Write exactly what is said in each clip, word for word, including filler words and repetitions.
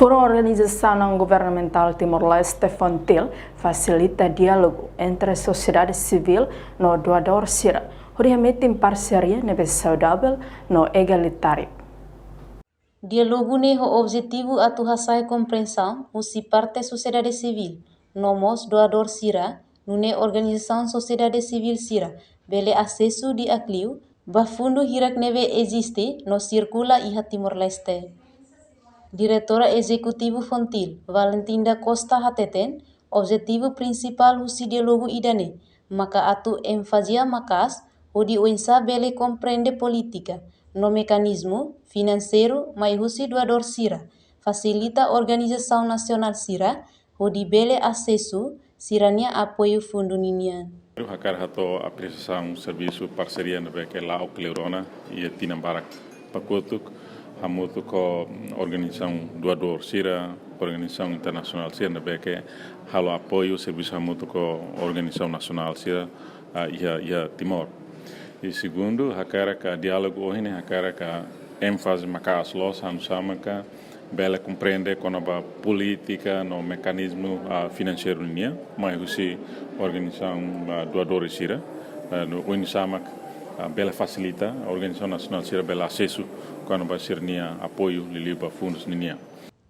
Forum Organizasaun Não Governamentál Timor-Leste, FONTIL, fasilita diálogu entre sosiedade sivíl no doadór sira, hodi hametin parseria ne'ebé saudavel no egalitáriu. Diálogu ne'e ho objetivu atu hasa'e komprensaun husi parte sosiedade sivíl no mós doadór sira, nune'e organizasaun sosiedade sivíl sira bele asesu di'ak liu ba fundu hirak ne'ebé eziste no sirkula iha Timor-Leste. Diretora Ezekutiva FONTIL, Valentina Costa hateten, objetivu prinsipál husi diálogu ida-ne'e maka atu enfazia maka'as hodi oinsá bele komprende polítika no mekanizmu finanseiru mai husi doadór sira, fasilita organizasaun nasionál sira hodi bele asesu sira-nia apoiu fundu ninian. Hakarak hato'o apresiasaun servisu parseria ne'ebé ke la'o kleur ona iha tinan barak ba kotuk, hamutuk ho organizasaun doadór sira, organizasaun internasionál sira ne'ebé ke halo apoiu servisu hamutuk ho organizasaun nasionál sira, ah, iha, iha Timor. I segundu, hakarak diálogu ohin ne'e hakarak énfaze maka'as loos, oinsá maka bele komprende kona-ba polítika no mekanizmu, ah, finanseiru nian, mai husi organizasaun, ah, doadór sira, ah, no oinsá mak, ah, bele fasilita organizasaun nasionál sira bele asesu kona-ba sira-nia apoiu liuliu ba fundus ninian.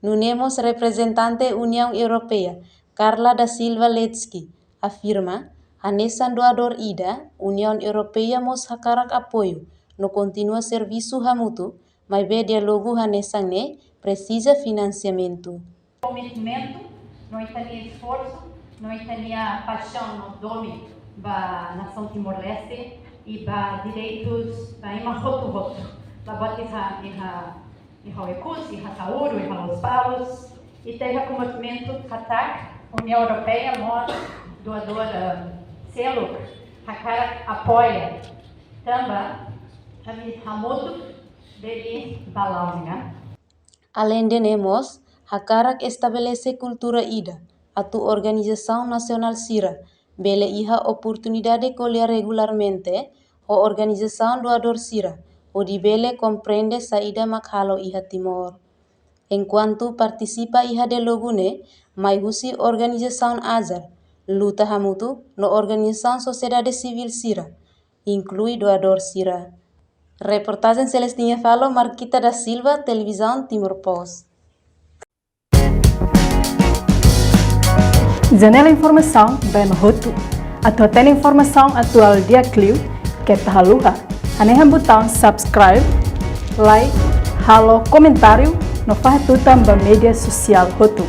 Nune'e mós reprezentante Uniaun Europeia, Carla da Silva Letsky, afirma, hanesan doadór ida, Uniaun Europeia mós hakarak apoiu no kontinua servisu hamutuk, maibé diálogu hanesan ne'e presiza finansiamentu. Komitmentu, no ita-nia esforsu, no ita-nia paixaun no domin ba nasaun Timor-Leste i ba direitus ba ema hotu-hotu. Labele iha, iha, iha Oekusi, iha Sauru, iha Lospalos. Ita iha komitmentu katak Uniaun Europeia mós doadór, eh, seluk hakarak apoia. Tanba, ami hamutuk bele bá la'o, ne'e? Aleinde ne'e mós, hakarak estabelese kultura ida, atu organizasaun nasionál sira bele iha oportunidade ko'alia regularmente ho organizasaun doadór sira, hodi bele komprende saida mak halo iha Timor. Enkuantu partisipa iha diálogu ne'e, mai husi organizasaun AJAR, Luta Hamutuk, no organizasaun sosiedade sivíl sira, inklui doadór sira. Reportajen Celestina Falo, Marquita da Silva, Televizaun Timor Post. Janela informasaun ba ema hotu. Atu hatene informasaun atuál di'ak liu, keta haluha hanehan butaun subscribe, like, halo komentáriu, no fahe tutan ba média sosiál hotu.